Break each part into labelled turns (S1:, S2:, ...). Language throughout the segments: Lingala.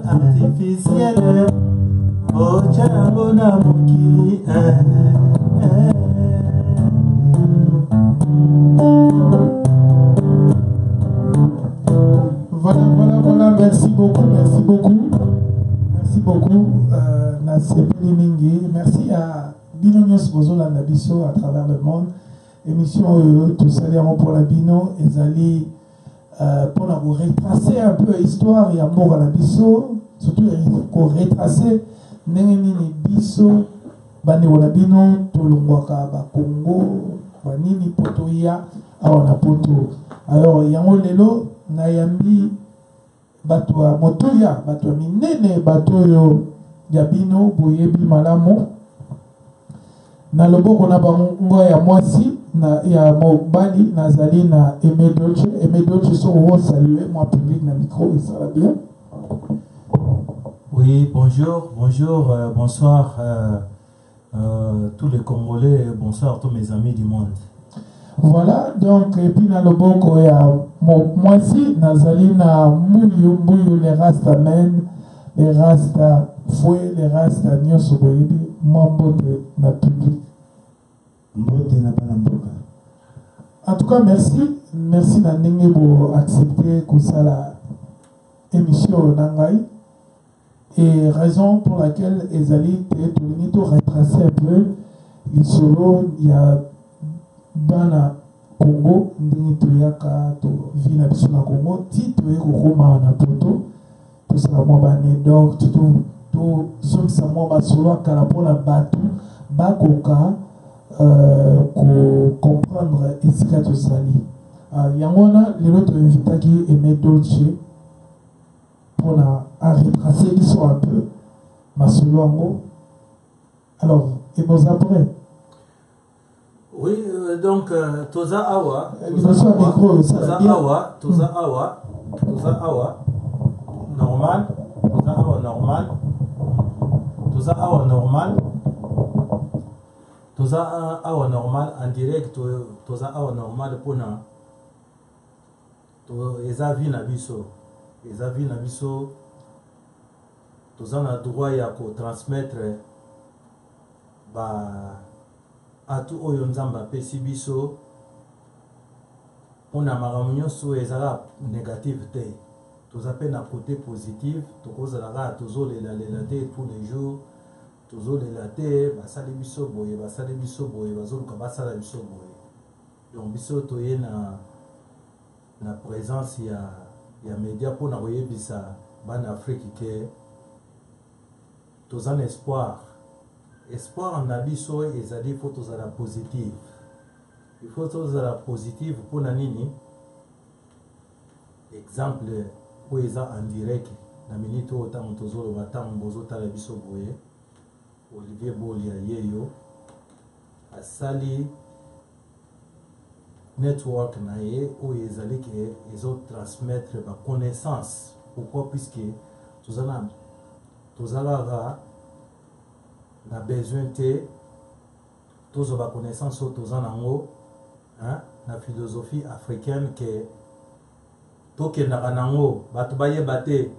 S1: Artificielle, otya yango na mokili. nyonso bozolanda biso à travers le monde. Émission oyo tosali yango mpona bino ezali mpona koretrace un peu histoire ya mboka na biso, surtout koretrace ndenge nini biso bandeko na bino tolongwaka bakongo banini mpo toya awa na poto. Alors yango lelo nayambi bato ya motuya, bato ya minene, bato oyo ya bino boyebi malamu. Na loboko na bango ya mwasi na ya mobali nazali na Aimé Dolce. Aimé Dolce, soki okosalue mwa public na micro esala bien.
S2: Oui, bonjour, bonjour, bonsoir tous les Congolais, bonsoir tous mes amis du monde.
S1: Voilà, donc, et puis na loboko ya mwasi nazali na Mbuyu, Mbuyu les Rastamen, les Rasta Fouet, les Rasta nyonso boyebi, mwa mbote na public.
S3: Mbote na bana mboka.
S1: En tout cas, merci, merci na ndenge bo accepter kosala émission na ngai. Et raison pour laquelle ezali te tolingi to retracer un peu lisolo ya bana Congo, ndenge toyaka to vie na biso na Congo ti toye kokoma na poto, tosala mwa baanecdote, tozongisa mwa masolo ya kala mpona bato bakoka kocomprendre esika tozali. Yango wana lelo toinvitaki Aimé Dolce mpona aretrace biso un peu masolo yango. Alors, Aimé, oza prêt?
S2: Oui, donc toza awa,
S1: liboso ya micro.
S2: Toza awa, toza awa, toza awa normal, toza awa normal, toza awa normal, toza awa normal en direct, toza awa normal mpona eza vie na biso, eza vie na biso, toza na droit ya kotransmettre ba atu oyo Nzambe apesi biso, mpona makambo nyonso oyo ezalaka négative te, toza mpe na côté positive. Tokozala kaka tozolelalela te tous les jours, tozolela te, basali biso boye, basali biso boye, bazoluka basala biso boye. Donc biso toye na présence ya média mpona koyebisa bana Afrique ke toza na espoir. Espoir na biso ezali faut tozala positive, il faut tozala positive. Mpona nini? Exemple oyo eza en direct na minute oyo, ntango tozoloba, ntango bozotala biso boye, Olivier Bolia yeyo asali network na ye oyo ezali ke ezotransmettre baconnaissance. Pourquoi? Puisque toza kaka na besoin te tozwa baconnaissance oyo toza nango, hein, na philosophie africaine ke tokendaka nango, bato bayeba te,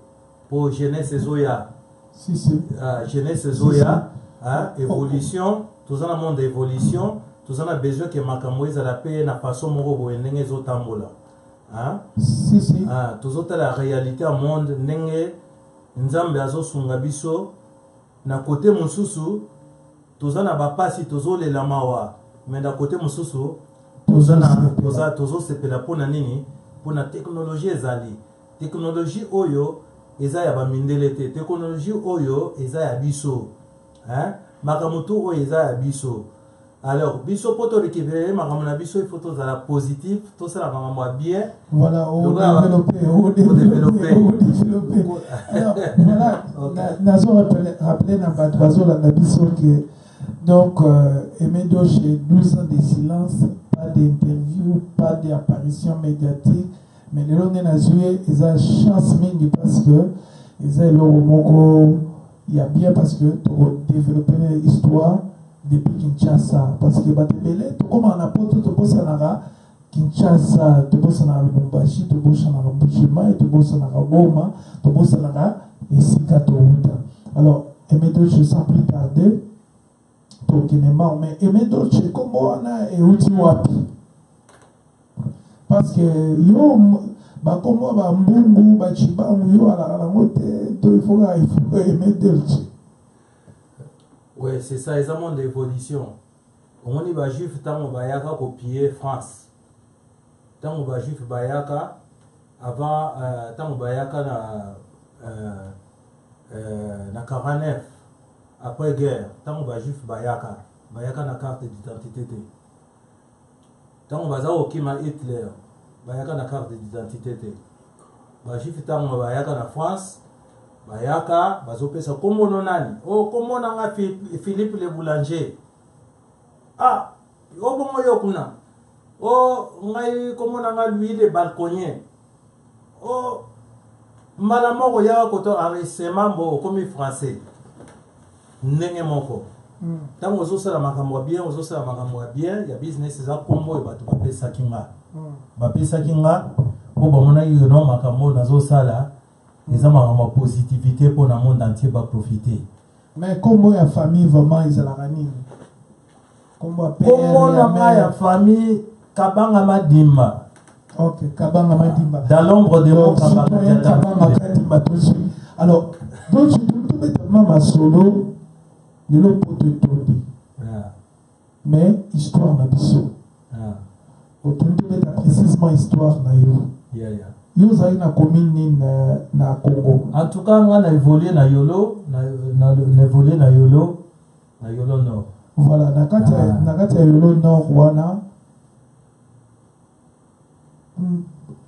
S2: mpo jeunesse ezoya.
S1: Si, si.
S2: Jeunesse ezoya, hein, évolution, toza na monde évolution, toza na besoin ke makambo ezala mpe na façon moko boye ndenge ezotambola, hein?
S1: Si, si.
S2: Ah, tozotala réalité ya monde, ndenge Nzambe azosunga biso. Na kote mosusu toza na bapasi, tozolela mawa, mais na kote mosusu tozosepela. Mpona nini? Mpona technologie. Ezali technologie oyo eza ya bamindele te, technologie oyo eza ya biso, hein? Makambo tu oyo eza ya biso. Alors biso mpo torécupérer makambo na biso, il faut tozala positif, tosala makambo ya bien.
S1: Voilà, odéveloppe, odéveloppe, odéveloppe. Alors voilà, nazo rappeler na bato bazolanda biso ke donc Aimé Dolce, 12 ans de silence, pas d'interview, pas d'apparition médiatique, mais lelo nde nazwi ye, eza chance mingi parce que eza eloko moko ya bien, parce que tokodéveloppe histoire depuis Kinshasa, parce que bato ebele tokomaka na poto, tobosanaka Kinshasa, tobosanaka Lubumbashi, tobosanaka Mbujimayi, tobosanaka Goma, tobosanaka esika touta. Alors Aimé Dolce, sans plus tarder, tokende mbango. Mais Aimé Dolce, kombo wana euti wapi? Parce que yo bakombo bambungu bacibangu yo alaka nango te, to il faut kaka, il faut Aimé Dolce?
S2: Ouais, c'est ça, eza monde d'évolution. Omoni bajuif ntango bayaka kopille France, ntango bajuif bayaka avant, ntango bayaka na 49 après guerre, ntango bajuif bayaka, bayaka na carte d'identité te. Ntango baza kokima Hitler, bayaka na carte d'identité te. Bajuif ntango bayaka na France, bayaka bazopesa kombo no nani? O kombo na nga Philippe le Boulanger. Ah, o bongo yo kuna? O ngai kombo na nga Louis le Balconnier. O mbala moko yaka koto enregistrement, mbo okomi français ndenge moko. Ntango ozosala makambo ya bien, ozosala makambo ya bien ya business, eza kombo oyo bato bapesaki nga. Bapesaki nga mpo bamonaki no makambo oyo nazosala eza makambo ya positivité mpo na monde entier baprofite.
S1: Mais kombo ya famille vraiment ezalaka nini? Kombo ya père,
S2: kombo
S1: ya
S2: na nga ya
S1: mère?
S2: Famille, Kabanga Madimba.
S1: Ok, Kabanga Madimba.
S2: Dans l'ombre de
S1: Donc,
S2: mon Kabanga.
S1: Citoyen Kabanga Kadimba, tozwi. Alors donc tobetama masolo lelo poto etondi, mais histoire na biso, otondi, tobeta précisément histoire na yo. Yo ozalaki na commune nini na Congo?
S2: En tout cas, nga na évolué na Yolo, na évolué na Yolo, na Yolo Nord.
S1: Voilà, na kati ya
S2: Ah.
S1: na kati ya Yolo Nord wana,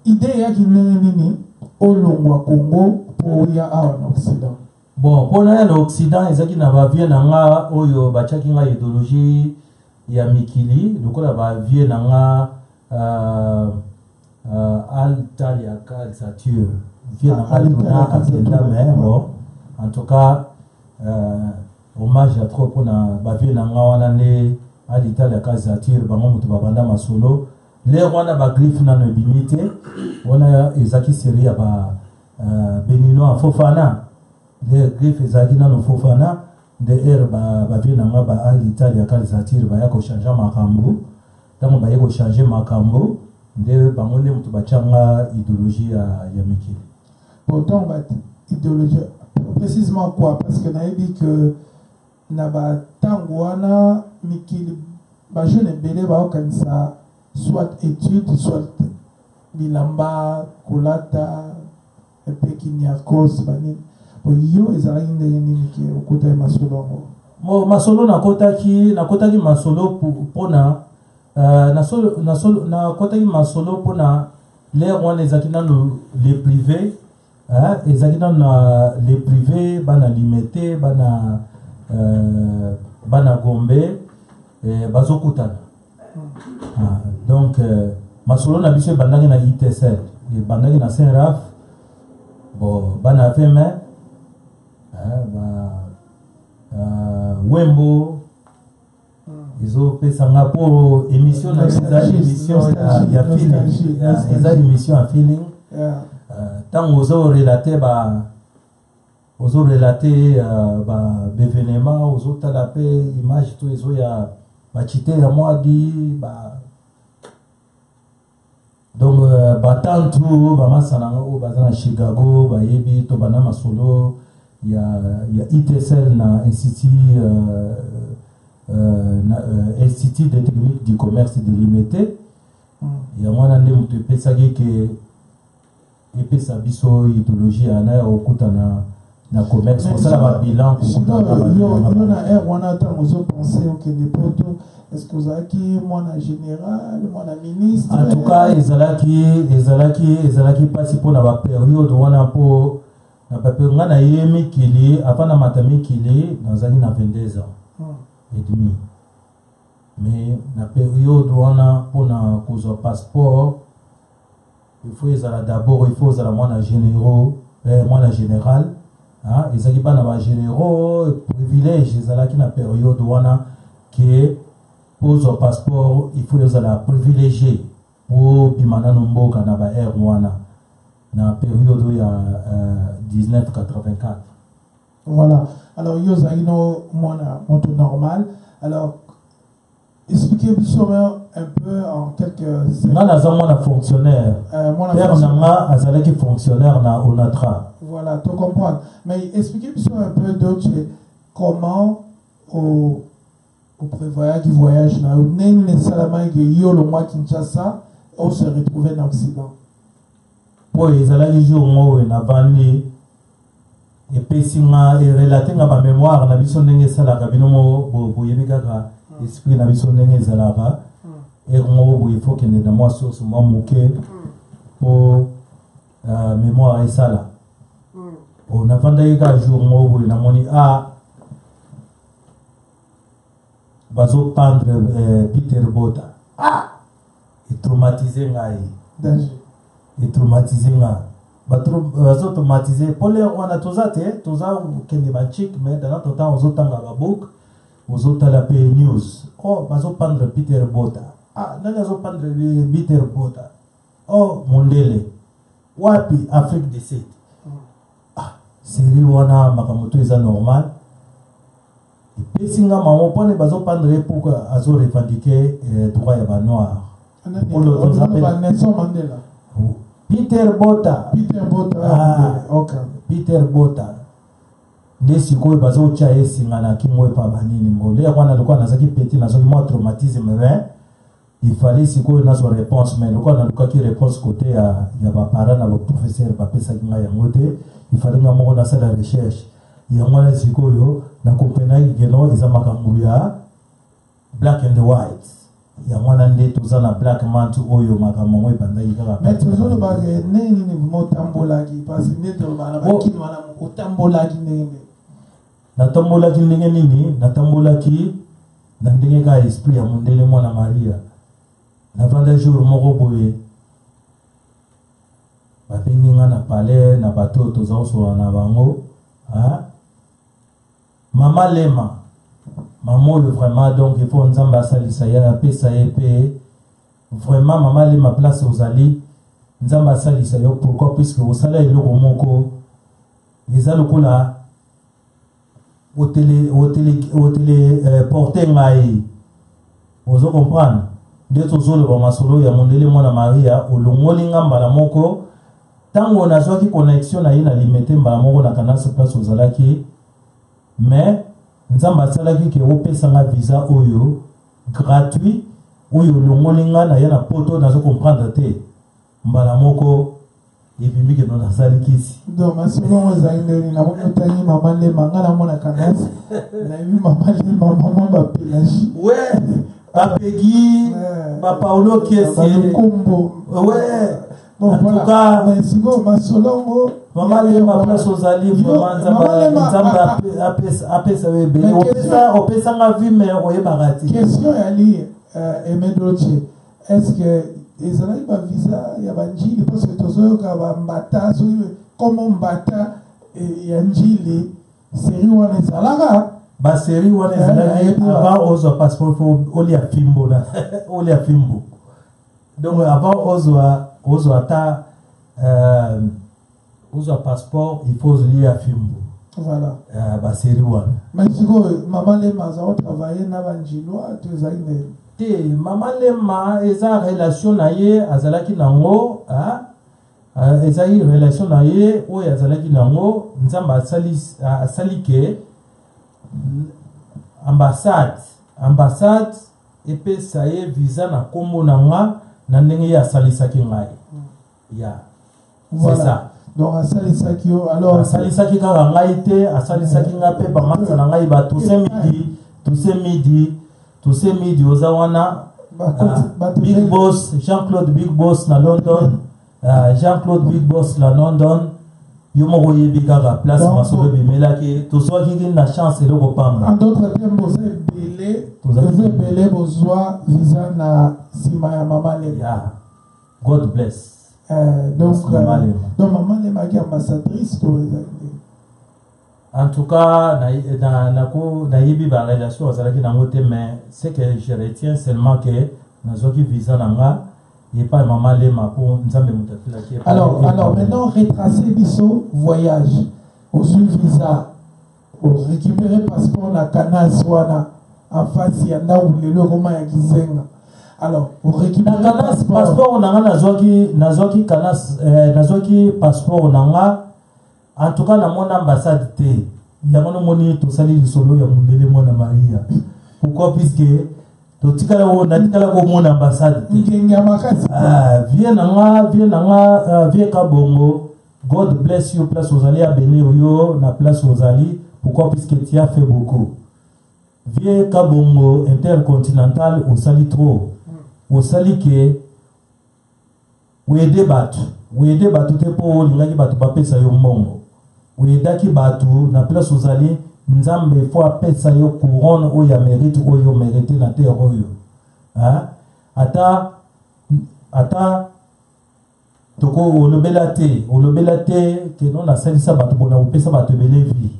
S1: idée eyaki ndenge nini olongwa Congo mpo oya awa na Occident?
S2: Bon, mpona ya na Occident, ezalaki na bavieux na nga oyo batiaki nga idéologie ya mikili, lokola bavieux na nga Altalia Calsature, vieux na nga.
S1: Altalia
S2: Tuna
S1: Calsature,
S2: akenda, mais bon, en tout cas, hommage ya trop mpona bavieux na nga wana nde Alitalia Calsature. Bango moto babanda masolo lere wana, bagriffe nano ebimi te. Wana ezalaki série ya ba Béninois Fofana nde griffe ezalaki nano Fofana nde ere bavieux na nga ba Alitalia Calsature baya kochange makambo. Ntango baye kochange makambo nde bango nde moto batianga idéologie ya mikili.
S1: Pourtant ba idéologie précisément quoi? Parce que nayebi que na batango wana mikili, bajeune ebele baokanisa soit étude, soit bilamba kolata epe kiniakos banini. Bo yo ezalaki ndenge nini ke okotaki masolo yango?
S2: Mo masolo, nakotaki masolo mpona nakotaki masolo mpona lere wana ezalaki nano le privé, hein, ezalaki nano na le privé, bana Limete, bana Gombe, bazokutana. Ah, donc masolo na biso ebandaki na ITSL, ebandaki na Saint Raf. Bon, bana feme, hein, ba Wembo ezopesa nga mpo émission na biso eza émission ya feeling, eza émission ya feeling. Ntango ozorelate ba ozorelate ba baévénement, ozotala mpe image to ezoya bachite ya mwadi ba, donc batantu bamasa na nga oyo baza na Chicago bayebi to banda masolo ya ITSL na institut de technique du commerce de Limete. Yango wana nde moto epesaki ke epesa biso idéologie ya na ya kokutana na commerce, kosala babilan.
S1: Yo na aire wana, ntango ozopense okende Poto, est ce que ozalaki mwana général, mwana ministre?
S2: En tout cas, ezalaki mpasi mpona bapériode wana, mpo na bapériode ngai naye mikili, avant na mata mikili nazalaki na 22 ans et demi. Mais na période wana, mpona kozwa passeport, il faut ezala d'abord, il faut ozala mwana généraux, mwana général, hein? Ezalaki bana bagénéraux, privilège ezalaki na période wana ke ozwa passeport, il faut ozala privilégié po bima nano mboka na baere wana, na période oyo ya 1984.
S1: Voilà. Alors yo ozalaki no mwana moto normal. Alors expliquez biso un peu en quelques
S2: Nga naza mwana fonctionnaire.
S1: Mwana
S2: Père na nga azalaki fonctionnaire na Onatra.
S1: Voilà, tu comprends. Mais expliquez biso un peu d'autres, comment au Oprévoyaki voyage na yo ndenge nini? Esalamaki ke yo longwa Kinshasa, ose retrouve na Occident?
S2: Mpo ezalaki jour moko oyo navandi, epesi nga, erelate nga bamémoire na biso ndenge esalaka. Bino mo boyebi kaka esprit na biso ndenge ezalaka. Ere moko boye fo kende na mwa source mwa moke mpo mémoire esala. O navandaki kaka jour moko boye, namoni a bazopendre Peter Bota. Ah, etraumatise ngai, etraumatise nga. Bazotraumatize mpo lere wana toza te, toza kende bachik, mais dans notre temps ozotanga babook, ozotala mpe news. Oh, bazopendre Peter Bota. Ah, nani azopendre Peter Bota? Oh, mondele wapi? Afrique du Sud. Ah, série wana makambo to eza normal. Epesi nga mamo mpone bazopendre ye pour azo revendiquer droit ya banoir.
S1: Nelson Mandela.
S2: Peter Bota.
S1: Peter Bota. Ah, okay.
S2: Peter Bota nde sikoyo bazotya ye singa na kingo epa banini. Mbo wana lokola nazalaki petit, nazwaki mwa traumatisme, mais il fallait sikoyo nazwa réponse. Mais lokola nalukaki réponse côté ya baparent na baprofesseur, bapesaki ngai yango te. Il fallait nga moko nasala recherche. Yango wana sikoyo nakomprenaki ke non, eza makambo ya black and white. Yango wana nde toza na black mant oyo makambo yango ebandaki kaka.
S1: Mais tozolobaka ndenge nini vraimen otambolaki? Parce nde tolobaka na bakini wana, otambolaki ndenge nini?
S2: Natambolaki ndenge nini? Natambolaki na ndenge kaka esprit ya mondele mwana Maria. Navanda jour moko boye, babengi nga na palais na bato oyo toza kosola na bango. Mama Lema, mama oyo vraiment, donc il faut Nzambe asalisa ye, apesa ye mpe vraiment. Mama Lema, place ozali, Nzambe asalisa yo. Pourquoi? Puisque osala eloko moko eza lokola otele otele otele porte ngai. Ozo comprendre nde tozoloba masolo ya mondele mwana Maria. Olongoli nga mbala moko ntango nazwaki connexion na ye na Limete, mbala moko na Kanasi place ozalaki. Mais Nzambe asalaki ke opesa nga visa oyo gratuit, oyo olongoli nga na ye na Poto. Nazo comprendre te, mbala moko ebimi keno nasali kisi.
S1: Donc masolo yango ezali ndenge namoni otangi mama Lema. Nga namona Kanasi, nayebi mama Lema, mama Bapelagie.
S2: We bapegi, baPaulo Kiese.
S1: Balukombo.
S2: We.
S1: Bon,
S2: en
S1: voilà.
S2: tout cas,
S1: mais sikoyo masolo yango
S2: mama Lema, place ozali vraiment, Nzambe apesa yo ebele. Opesanga vie, mais oyebaka te.
S1: Question yali, Aimé Dolce, est ce que ezalaki bavisa ya banjili? Parce que tozoyoka bambata, soki komo mbata ya Njili, série wana ezalaka.
S2: Basérie wana ezalaki avant ozwa passeport, fo olia fimbo na olia fimbo. Donc avant ozwa ata ozwa passeport, il faut olia fimbo.
S1: Voilà.
S2: Basérie wana.
S1: Mais sikoyo mama Lema aza kotravaille na banjilwa to ezali ndenge?
S2: Te, mama Lema eza relation na ye azalaki nango. Ezali relation na ye oyo azalaki nango. Nzambe asali ke ambassade epesa ye visa na nkombo na nga, na ndenge ye asalisaki ngai ya.
S1: Voilà.
S2: C'est ça.
S1: Donc asalisaki yo alors.
S2: Asalisaki kaka ngai te, asalisaki ngai mpe bamasa na ngai batuse midi, tuse midi, tuse midi oza wana. Big Boss Jean-Claude, Big Boss na London, Jean-Claude Big Boss na London, yo moko oyebi kaka place masolo ebimelaki. Tozwaki na chance eloko pamba.
S1: En d'autres termes, boza ebele, toza ebele bozwa visa na nsima ya mama Lema.
S2: Yeah. God bless.
S1: Donc,
S2: Mama Lema.
S1: Donc mama Lema aki ambassadrice to ezali nde?
S2: En tout cas, nayebi barelation azalaki nango te, mais ce que je retiens seulement, que nazwaki visa na nga epai mama Lema, mpo Nzambe moto atilaki.
S1: Alors maintenant, retracer biso voyage. Ozwi visa, orécupéré passeport na Canas wana en face ya ndako lelo ekoma ya Kizenga. Alors orécupéré
S2: na Canas, passeport na nga nazwaki Canas, nazwaki passeport na nga. En tout cas namona ambassade te. Yango nomoni tosali lisolo ya mondele mwana Maria. Pourquoi? Puisque totikala natikala komona ambassade te.
S1: Ngenge ya makasi.
S2: Ah, vie na nga, vie na nga, vie Kabongo, God bless you, place ozali, abénir yo na place ozali. Pourquoi? Puisque tu as fait beaucoup. Vie Kabongo intercontinental osali trop. Osali ke oaider bato, oaider bato te mpo olingaki bato bapesa yo mbongo. Oaidaki bato na place ozali. Nzambe fo apesa yo couronne oyo ya mérite, oyo mérite na terre oyo. Hein? Ata toko olobela te, olobela te ke non, nasalisa bato mpona kopesa bato ebele vie,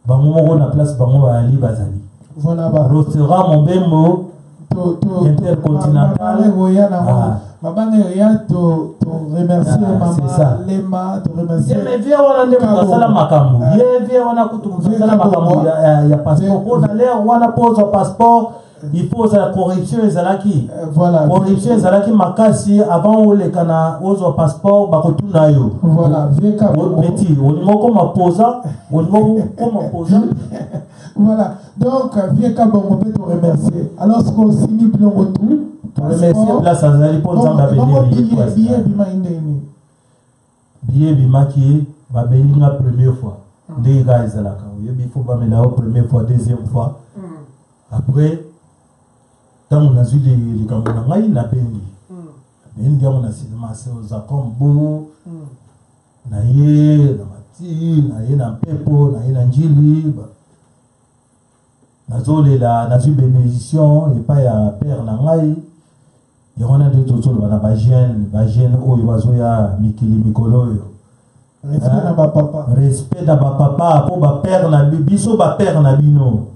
S2: bango moko na place bango bayali bazali.
S1: Voilà ba
S2: Restaurant Mobembo
S1: to
S2: Intercontinental.
S1: Mabanga na
S2: Ah.
S1: mabanga ya to remercier.
S2: Ah, c'est ça.
S1: Mama Lema, to remercier.
S2: Mais vie wana nde moto asala makambo.
S1: Ah.
S2: Ye vie wana kutu moto
S1: Vie
S2: asala
S1: Kabongo.
S2: makambo ya passeport, mpo na l'heure wana, mpo ozwa passeport, il faut ozala corruption ezalaki.
S1: Voilà.
S2: Corruption ezalaki makasi. Avant oleka na ozwa passeport, bakotuna yo.
S1: Voilà, vie Kabongo.
S2: Petit, olingi okoma posa, olingi okoma posa.
S1: Voilà, donc vie Kabongo peut te remercier. Alors ce qu'on signe bilongo tout.
S2: Remercier place azali mpo Nzambe
S1: Bongo
S2: abénir ye.
S1: billet, billet bima ndeni?
S2: Billet ebimaki, babeli nga première fois ndenge kaka ezalaka, oyebi, il faut bamela yo première fois, deuxième fois. Après, ntango nazwi likambo na ngai, nabendi, nabendi yango na nsima oza comme bo na ye na mati na ye na mpepo na ye na Njili. Nazolela, nazwi bénédiction epai ya père na ngai. Yango wana nde tozoloba na bajeune, bajeune oyo bazoya mikili mikolo oyo.
S1: Respect na bapapa.
S2: Respect na bapapa, mpo bapère na biso, bapère na bino,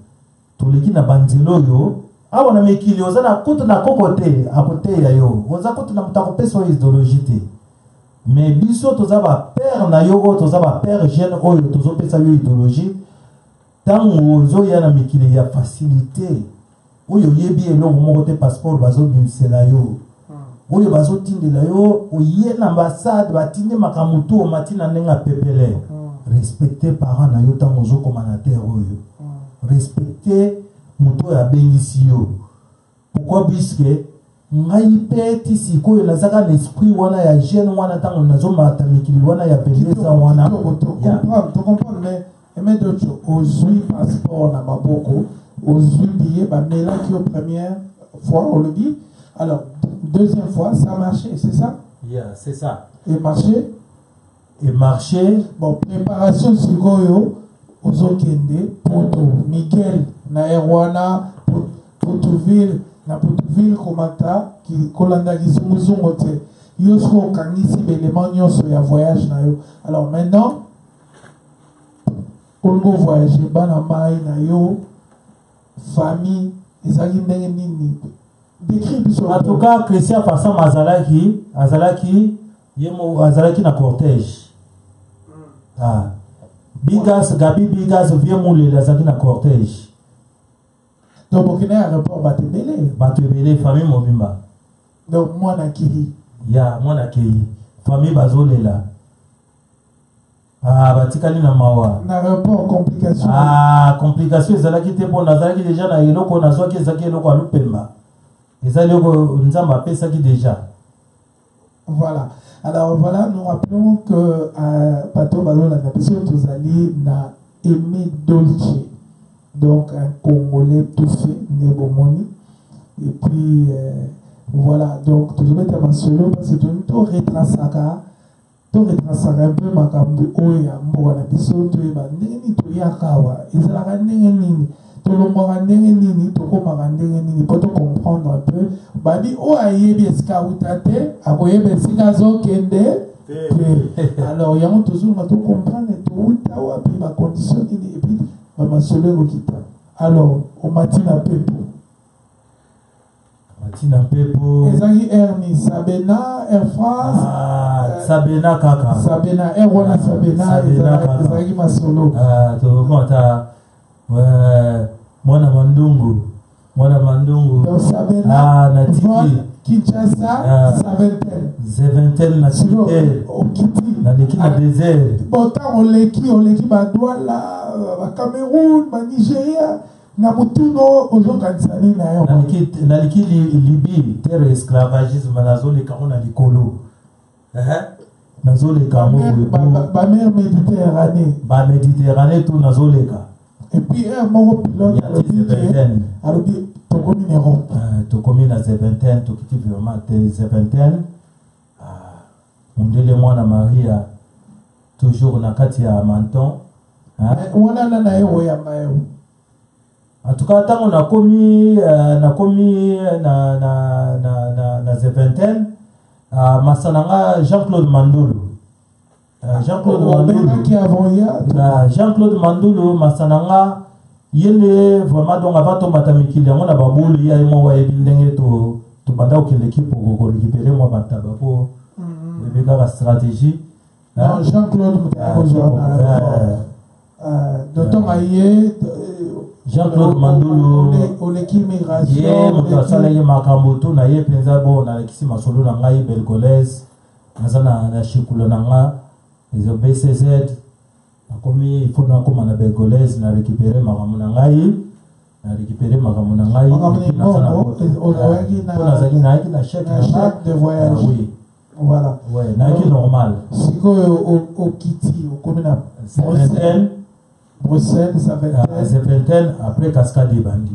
S2: toleki na banzela oyo awa na mikili. Oza na kutu na koko te akoteya yo, oza kutu na moto akopesa oyo idéologie te. Mais biso toza bapère na yo oyo, toza bapère jeune oyo tozopesa yo idéologie. Ntango ozoya na mikili ya facilité oyo, oyebi eloko moko te, passeport bazobimisela yo, oyo bazotindela yo, oye na ambassade, batindi makambo tu, omati na ndenge apepele. Respecte parent na yo ntango ozokoma na terre oyo, respecte moto oyo abengisi yo. Pourquoi? Puisque ngai mpe ti sikoyo nazaka na esprit wana ya jeune wana, ntango nazomata mikili wana ya pelesa wana.
S1: Kitoko, to comprendre, to comprendre. Mais Aimé Docho, ozwi passeport na maboko, ozwi billet, bamelaki yo première fois, olobi. Alors deuxième fois, ça a marché, c'est ça?
S2: Yeah, c'est ça.
S1: Et marché.
S2: Et marché.
S1: Bon, préparation sikoyo, ozokende Poto. Miguel na air wana Potouville, na Potouville komata kolanda kizunguzungu te. Yo soki okangisi baélément nyonso ya voyage na yo, alors maintenant olingi voyage, bana mai na yo, famille ezalaki ndenge nini? Décrit biso.
S2: En tout cas, Christian Fassam azalaki ye mo azalaki na cortège. Ah. Bigas Gabi, Bigas vie Mulele azalaki na cortège.
S1: Donc okende aéroport, bato ebele.
S2: Bato ebele, famille mobimba.
S1: Donc mwana kili.
S2: Ya mwana kei, famille bazolela. Ah, batikali na mawa.
S1: Na aéroport, complication?
S2: Ah, complication ezalaki te, mpo nazalaki déjà na eloko nazwaki, ezalaki eloko ya lupemba, eza eloko Nzambe apesaki déjà.
S1: Voilà. Alors voilà, nous rappelons que bato bazolanda biso, tozali na Aimé Dolce, donc un Congolais tout fait, nde bomoni. Et puis voilà, donc tozobeta masolo parce que tolingi to retraçaka un peu makambo oyo ya mboka na biso, toyeba ndenge nini toyaka awa, ezalaka ndenge nini, tolongwaka ndenge nini, tokomaka ndenge nini, mpo tocomprendre un peu. Babi oyo ayebi esika auta te, akoyeba esika azokende te. Alors yango tozonga tocomprendre touta wapi, bacondition nini, et puis bamasolo ekokita. Alors omati na pepo.
S2: Mati na mpepo.
S1: Ezalaki air ni Sabena, Air France?
S2: Ah, Sabena kaka.
S1: Sabena, air wana Sabena.
S2: Sabena kaka.
S1: Ezalaki masolo.
S2: Ah, tokomata mwana mandungu, mwana mandungu.
S1: Donc Sabena.
S2: Ah, natiki.
S1: Vol Kinshasa.
S2: Ah.
S1: Zaventem.
S2: Zaventem, na
S1: Sikoyo
S2: te.
S1: Okiti.
S2: Naleki na désert.
S1: Bon, ntango oleki, oleki badouala, bacameroun, banigéria. Na motuno ozokanisa nini na yo?
S2: Naliki Libye, terre esclavagisme, nazoleka ngo na likolo. Nazoleka yango.
S1: Bamer Méditerranée.
S2: Baméditerranée tout nazoleka.
S1: Et puis heure moko pilote alobi tokomi na Europe.
S2: Tokomi na Zeventen, tokiti vraiment te Zeventen. Mondele mwana Maria toujours na kati ya menton.
S1: Wana nana ye oyamba yo?
S2: En tout cas, ntango nakomi na Zeventen, masa na nga Jean-Claude Mandulu, Jean-Claude Mandulu, Jean-Claude Mandulu, masa na nga, ye nde vraiment. Donc avant tomata mikili yango na babulu, ye aye moko ayebi ndenge tobanda kokende kipo korécupérer mwa bantaba po oyebi kaka stratégie.
S1: Jean-Claude moto dotonga ye.
S2: Jean-Claude Mandulu.
S1: Oleki migration.
S2: Ye moto asalaki makambo tu na ye mpenza. Bo nalekisi masolo na ngai belgolaise, naza na shikulo na nga eza BCZ. Nakomi, il faut nakóma na belgolaise na récupérer makambo na ngai, na récupérer makambo na ngai. Nazalaki, nayaki na chèque.
S1: De voyage.
S2: Oui.
S1: Voilà.
S2: Ouais, nayaki normal.
S1: Sikoyo okiti, okomi na Bruxelles. Bruxelles,
S2: Zaventem. Zaventem, après cascade ebandi.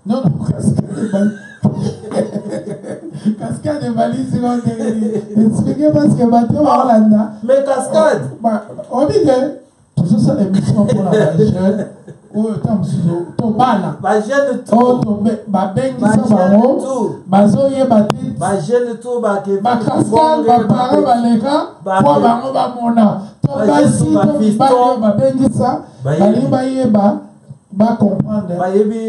S1: Non, cascade ebandi, cascade ebandi sikoyo ndenge? Explique, parce que bato baolanda.
S2: Mais cascade.
S1: Obi te tozosala émission mpona bajeune oyo ta mosusu to bana.
S2: Bajeune.
S1: Oyo babengisa bango bazoyeba te.
S2: Bajeune to.
S1: Bacascade, baparent baleka mpo bango bamona, to basi to mibali oyo babengisa balingi bayeba, bacomprendre.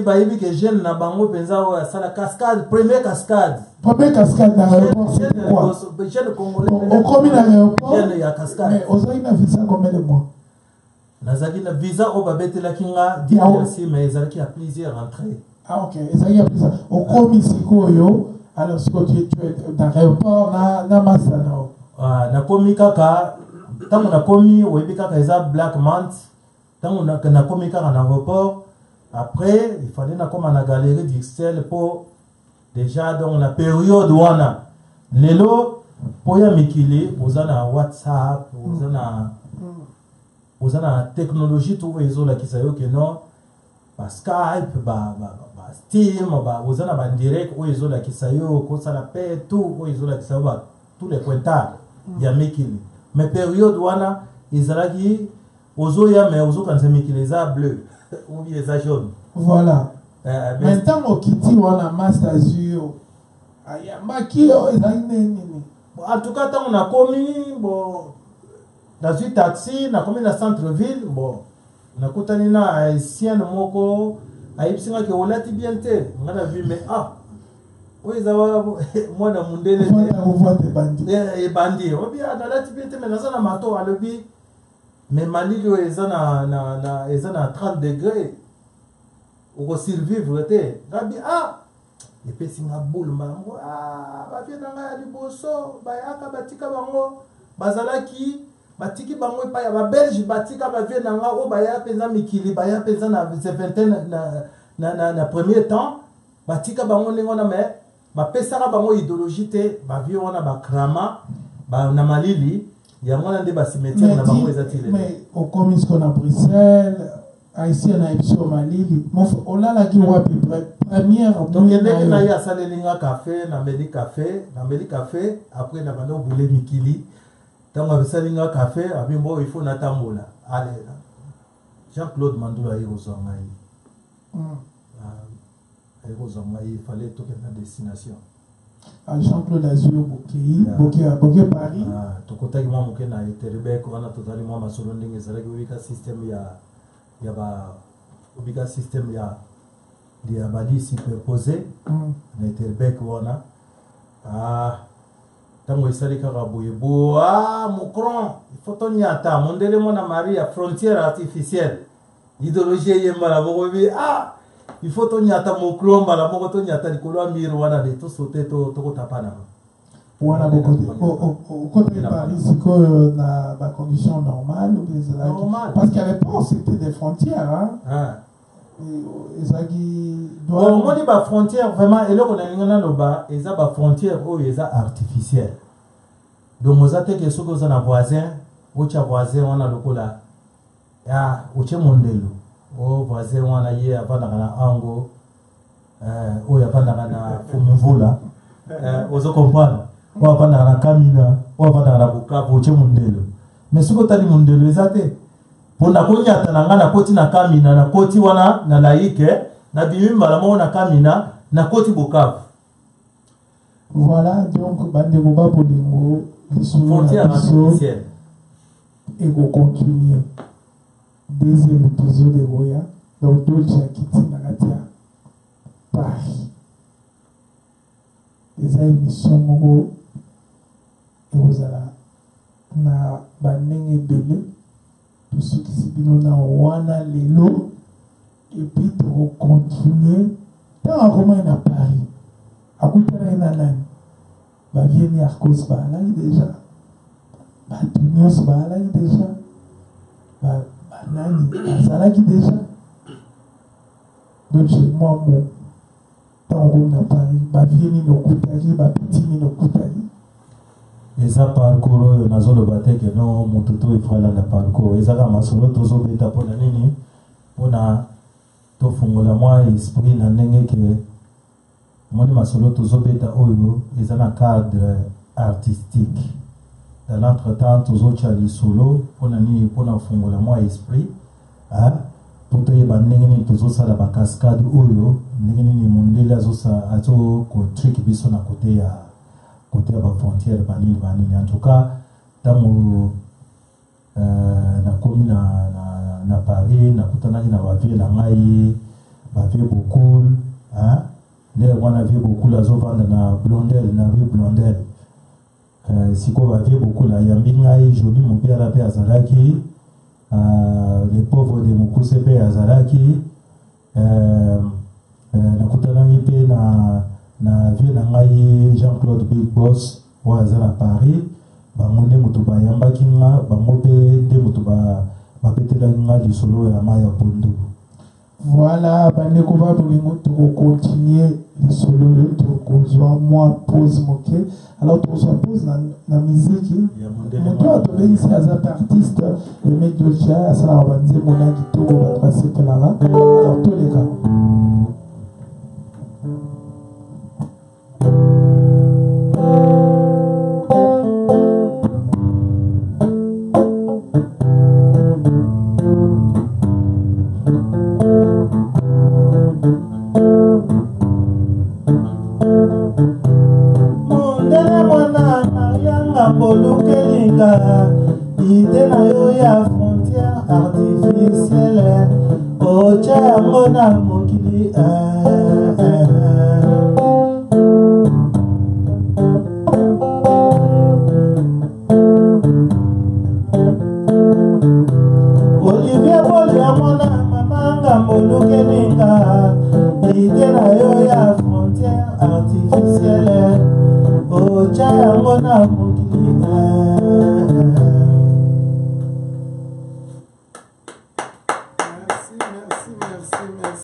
S2: Bayebi ke jeune na bango mpenza oyo asala cascade, premier cascade.
S1: Premier cascade na aéroport, c'était quoi?
S2: Jeune congolais.
S1: Okomi na aéroport.
S2: Jeune ya cascade.
S1: Mais ozalaki na visa combien de mois?
S2: Nazalaki na visa oyo babetelaki nga, merci, mais ezalaki ya plusieurs entrées.
S1: Ah ok, ezalaki ya plusieurs. Okomi sikoyo, alors sikoyo tu es dans l'aéroport na masano.
S2: Ah, nakomi kaka, ntango nakomi, oyebi kaka eza black month. Ntango nakomi kaka na aéroport, après il fallait nakoma na galerie d'Ixelles mpo déjà donc na période wana, lelo mpo ya mikili oza na WhatsApp, oza na technologie to oyo ezolakisa yo ke non, baSkype, baSteam, oza na bandirect oyo ezolakisa yo kosala mpe tout oyo ezolakisa yo tous les pointard ya mikili. Mais période wana ezalaki ozoya, mais ozokanisa mikili eza bleu ou bien eza jaune.
S1: Voilà. Mais ntango okiti wana, master azwi yo, ayambaki yo, ezalaki nde nini?
S2: En tout cas, ntango nakomi, bon, nazwi taxi, nakomi na centre ville. Bon, nakutani na haïtienne moko, ayebisi nga ke olati bien te. Nga na vi, mais ah, oyo eza mwana mundele. Ebandi obi nalati bien te, mais naza na mato. Alobi mais malili oyo eza na eza na 30 degré, okosurvivre te. Ngabi ah, epesi nga bule mbala moko. Ah, bavie na ngai ya liboso bayaka, batika bango, bazalaki batiki bango epai ya babelge, batika bavie na nga oyo baya mpenza mikili, baya mpenza na vingtaine na premier temps, batika bango ndenge wana, mais bapesaka bango idéologie te. Bavie wana bakrama na malili yango wana nde bacimetière na bango eza ti lelo.
S1: Okomi siko na Bruxelles, haïtien na biso, malili, olalaki wapi première?
S2: Tokendeki na ye, asaleli nga café, nameli café, nameli café. Après na banda obule mikili. Ntango asali nga café, abi mbo il faut natambola. Ale, Jean Claude Mandulu aye kozwa ngai, aye kozwa ngai, fallait tokende na destination.
S1: Jean Claude azwi yo, bokei boke Paris.
S2: Tokotaki mwa moke na Etterbeek wana, tozali mwa masolo ndenge ezalaki. Obika système ya ba obika système ya balits superposé na Etterbeek wana. Ntango esali kaka boye bo, ah, Macron, il faut tonyata mondele mwana Maria, frontière artificielle, idéologie eyembala moko bi. Ah, il faut tonyata Macron mbala moko, tonyata likolo ya mur wana de tosote, tokotapa na
S1: Wana okotaki Paris sikoyo na bacondition normale ou bien ezalaki? Parce qu'à l'époque c'était des frontières, hein?
S2: Ah.
S1: Ezalaki
S2: omoni bafrontière, vraiment eloko nalingi naloba eza bafrontière oyo eza artificielle. Donc oza te ke soki oza na voisin, otya voisin wana lokola ya otie mondelo o voisin wana, ye avandaka na ango, oyo avandaka na Fumumvula, ozo comprendre, oyo avandaka na Kamina, oyo avandaka na Bukavu, otie mondelo. Mais soki otali, mondelo eza te, mpo nakonyata na ngai, nakoti na Kamina, nakoti wana na laike, nabimi mbala moko na Kamina, nakoti Bukavu.
S1: Voilà, donc bandeko ba bolingo, lisolo na biso ekocontinue, deuxième épisode ekoya. Donc Dolce akiti na kati ya Paris. Eza émission moko ekozala na bandenge ebele. Tosukisi bino na wana lelo et puis tokocontinue. Ntango akomaki na Paris, akutanaki na nani? Bavieux Niarcos baalaki déjà, bato nyonso baalaki déjà, banani bazalaki déjà. Donc mwa mo ntango okomi na Paris, bavieux nini okutaki, bapetits nini okutaki?
S2: Eza parcours oyo nazoloba te ke no motu to ifo alanda parcours. Eza kaka masolo tozobeta. Mpona nini? Mpona tofungola mwa esprit na ndenge ke omoni masolo tozobeta oyo eza na cadre artistique. Dans l'entretemps tozotya lisolo. Mpona nini? Mpona kofungola mwa esprit, mpo toyeba ndenge nini tozosala bacascade oyo, ndenge nini mondele azokotriquer biso na côté ya bafrontière, banini banini. En tout cas, ntango nakomi na Paris, nakutanaki na bavieux na ngai, bavieux Bokul. L'heure wana vieux Bokul azovanda na Blondel, na rue Blondel. Sikoyo bavieux Bokul ayambi ngai, Joli Mobiala mpe azalaki, le pauvre de Mokuse mpe azalaki. Nakutanaki mpe na vieux na ngai Jean-Claude Big Boss oyo aza na Paris. Bango nde moto bayambaki nga, bango mpe nde moto babetelaki nga lisolo ya mai ya pondu.
S1: Voilà, bandeko ba bolingo, tokocontinue lisolo oyo, tokozwa mwa pause moke. Alors tokozwa pause na miziki. Moto oyo tobengisi aza mpe artiste, Aimé Dolce, asalaka banzembo na kitoko, bato basepelaka. Alors toleka.
S2: Mondele mwana Marianga, bolukelinga idée na yo ya frontière artificielle, otya yango na mokili, eh, eh, eh. Olivier Bolia mwana mamanga, molukelinga idée na yo ya frontière artificielle, otya yango na mokili, eh, eh.